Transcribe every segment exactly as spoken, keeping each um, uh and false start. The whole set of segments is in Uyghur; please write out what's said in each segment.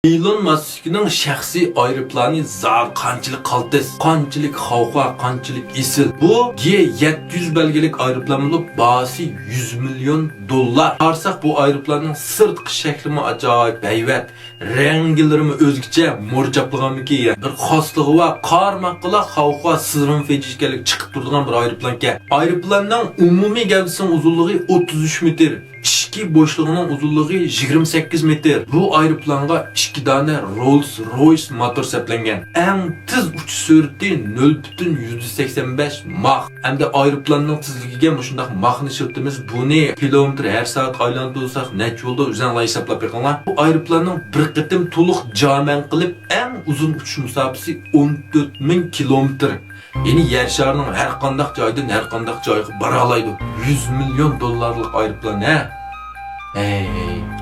ئېلون ماسكنىڭ شەخسىي ئايروپىلانى زادى قانچىلىك قالتىس، قانچىلىك خاۋخا، قانچىلىك ئېسىل. بۇ گ يەتتە يۈز بەلگىلىك ئايروپىلان بولۇپ، باھاسى يۈز مىليون دوللار. قارىساق، بۇ ئايروپىلاننىڭ سىرتقى شەكلىمۇ ئاجايىپ ھەيۋەت، رەڭگىلىرىمۇ ئۆزگىچە، مور چاپلىغانمىكىن، بىر خاسلىقى بار، قارىماققىلا خاۋخا سىزرىن فېجى ئىكەنلىكى چىقىپ تۇرىدىغان بىر ئايروپىلانكەن. ئايروپىلاننىڭ ئومۇمىي گەۋدىسىنىڭ ئۇزۇنلۇقى ئوتتۇز ئۈچ مېتىر. ئىچكى بوشلۇقىنىڭ ئۇزۇنلۇقى يىگىرمە سەككىز مېتىر. بۇ ئايروپىلانغا ئىككى دانە روللس رويس موتور سەپلەنگەن. ئەڭ تېز ئۇچۇش سۈرئىتى نۆل پۈتۈن يۈزدە سەكسەن بەش ماخ. ئەمدى ئايروپىلاننىڭ تېزلىكىگە مۇشۇنداق ماخنى ئىشلىتىمىز. بۇنى كىلومېتىر ھەر سائەتكە ئايلاندۇرساق نەچچە بولىدۇ؟ ئۆزۈڭلار ھېسابلاپ بېقىڭلار. بۇ ئايروپىلاننىڭ بىر قېتىم تولۇق جامەن قىلىپ ئەڭ ئۇزۇن ئۇچۇش مۇساپىسى ئون تۆت مىڭ كىلومېتىر. يەنى يەر شارىنىڭ ھەر قانداق جايىدىن ھەر قانداق جايغا بارالايدۇ. يۈز مىليون دوللارلىق ئايروپىلان، ھە؟ ھەي.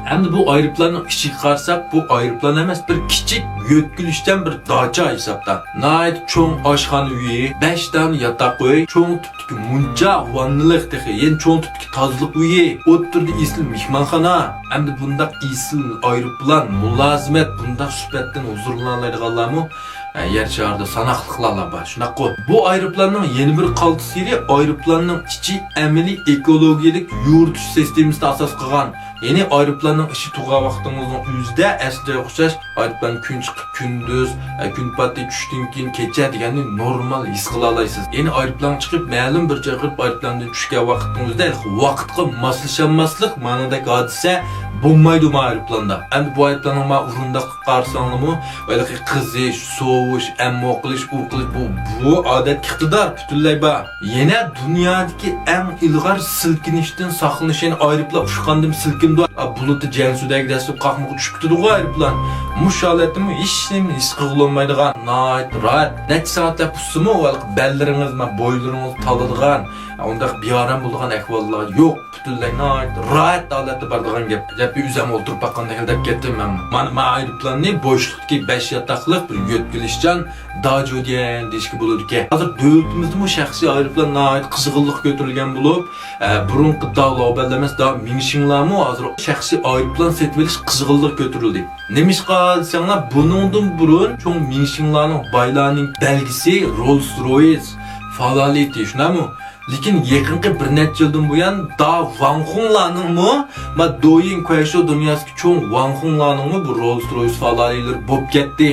ئەمدى بۇ ئايروپىلاننىڭ ئىچىگە قارىساق، بۇ ئايروپىلان ئەمەس، بىر كىچىك يۆتكىلىشچان بىر داچا ھېسابتا. ناھايىتى چوڭ ئاشخانا ئۆيى، بەش دانە ياتاق ئۆي، چوڭ تىپتىكى مۇنچا، ۋاننىلىق تېخى، يەنە چوڭ تىپتىكى تازىلىق ئۆيى، ئوتتۇرىدا ئېسىل مېھمانخانا. ئەمدى بۇنداق ئېسىل ئايروپىلان، مۇلازىمەت، بۇنداق سۈپەتتىن ھۇزۇرلىنالايدىغانلارمۇ ئە، يەر شارىدا ساناقلىقلارلا بار، شۇنداققۇ؟ بۇ ئايروپىلاننىڭ يەنە بىر قالتىس يېرى، ئايروپىلاننىڭ ئىچى ئەمەلىي ئېكولوگىيەلىك يورۇتۇش سىستېمىسىنى ئاساس قىلغان. يەنى ئايروپىلاننىڭ ئىچى تۇرغان ۋاقتىڭىزنىڭ ئۆزىدە ئەسلى جايغا ئوخشاش، ئايروپىلان كۈن چىقىپ كۈندۈز، ئە، كۈن پاتتى چۈشتىن كېيىن كېچە دېگەننى نورمال ھېس قىلالايسىز. يەنى ئايروپىلانغا چىقىپ مەلۇم بىر جايغا كىرىپ ئايروپىلاندىن چۈشكەن ۋاقتىڭىزدا ھېلىقى ۋاقىتقا ماسلىشالماسلىق مانىدەك ھادىسە بولمايدۇ ما ئايروپىلاندا. ئەمدى بۇ ئايروپىلاننىڭ ما ئورۇنداقلىق قارىساڭلىمۇ، ھېلىقى قىزىش، سوۋۇش، ئەممۇ قىلىش، ئۇ قىلىش، بۇ، بۇ ئادەتتىكى ئىقتىدار پۈتۈنلەي بار. يەنە دۇنيادىكى ئەڭ ئىلغار سىلكىنىشتىن ساقلىنىش، يەنى ئايروپىلان ئۇچقاندىمۇ سىلكىنىدۇ. ئا، بۇلۇتى جەنسۇدەك دەسسىپ قاقمىقى چۈشۈپ كېتىدىغۇ ئايروپىلان. مۇشۇ ھالەتتىمۇ ھېچنېمە ھېس قىلغىلى بولمايدىغان، ناھايىتى راھەت. نەچچە سائەتلەپ ئۇچسىمۇ، ھېلىقى بەللىرىڭىز، ما بويلىرىڭىز تالىدىغان، ئۇنداق بىئارام بولىدىغان ئەھۋاللار يوق. پۈتۈنلەي ناھايىتى راھەت ھالەتتە بارىدىغان گەپ. ئەجەبكى ئۆزۈم ئولتۇرۇپ باققاندەك دەپ كەتتىم مەن. مانا، مانا ئايروپىلاننى بوشلۇقتىكى بەش ياتاقلىق بىر يۆتكىلىشچان داجيۇديەن دېيىشكە بولىدىكەن. ھازىر دۆلىتىمىزدىمۇ شەخسىي ئايروپىلان ناھايىتى قىزغىنلىق كۆتۈرۈلگەن بولۇپ، ئە، بۇرۇنقى داۋ لاۋبەنلەر ئەمەس، داۋ مىڭشىڭلارمۇ ھازىر شەخسىي ئايروپىلان سېتىۋېلىش قىزغىنلىق كۆتۈرۈلدى. نېمىشقا دېسەڭلار، بۇنىڭدىن بۇرۇن چوڭ مىڭشىڭلارنىڭ بايلارنىڭ بەلگىسى روللس رويس، فالالىتى، شۇنداقمۇ؟ لېكىن يېقىنقى بىر نەچچە يىلدىن بۇيان دا ۋاڭخۇڭلارنىڭمۇ، ما دويىن كۇەيشو دۇنياسىدىكى چوڭ ۋاڭخۇڭلارنىڭمۇ بۇ روللس رويس فالالىلىرى بولۇپ كەتتى.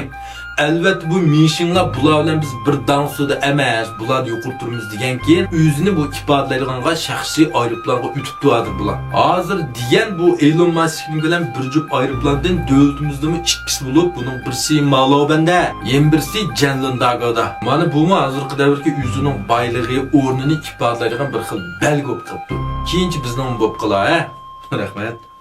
ئەلۋەتتە، بۇ مىڭشىڭلار بۇلار بىلەن بىز بىر داڭ ئۈستىدە ئەمەس، بۇلاردىن يۇقىرى تۇرىمىز دېگەنكىن، ئۆزىنى بۇ ئىپادىلەيدىغانغا شەخسىي ئايروپىلانغا ئۆتۈپتۇ ھازىر بۇلار. ھازىر دېگەن بۇ ئېلون ماسكنىڭ بىلەن بىر جۈپ ئايروپىلاندىن دۆلىتىمىزدىمۇ ئىككىسى بولۇپ، بۇنىڭ بىرسى مالوبەندە، يەنە بىرسى جەنلىنداگادا. مانا بۇمۇ ھازىرقى دەۋردىكى ئۆزىنىڭ بايلىقى، ئورنىنى ئىپادىلەيدىغان بىر خىل بەلگە بولۇپ قاپتۇ. كېيىنچە بىزنىڭمۇ بولۇپ قالار، ھە؟ رەھمەت.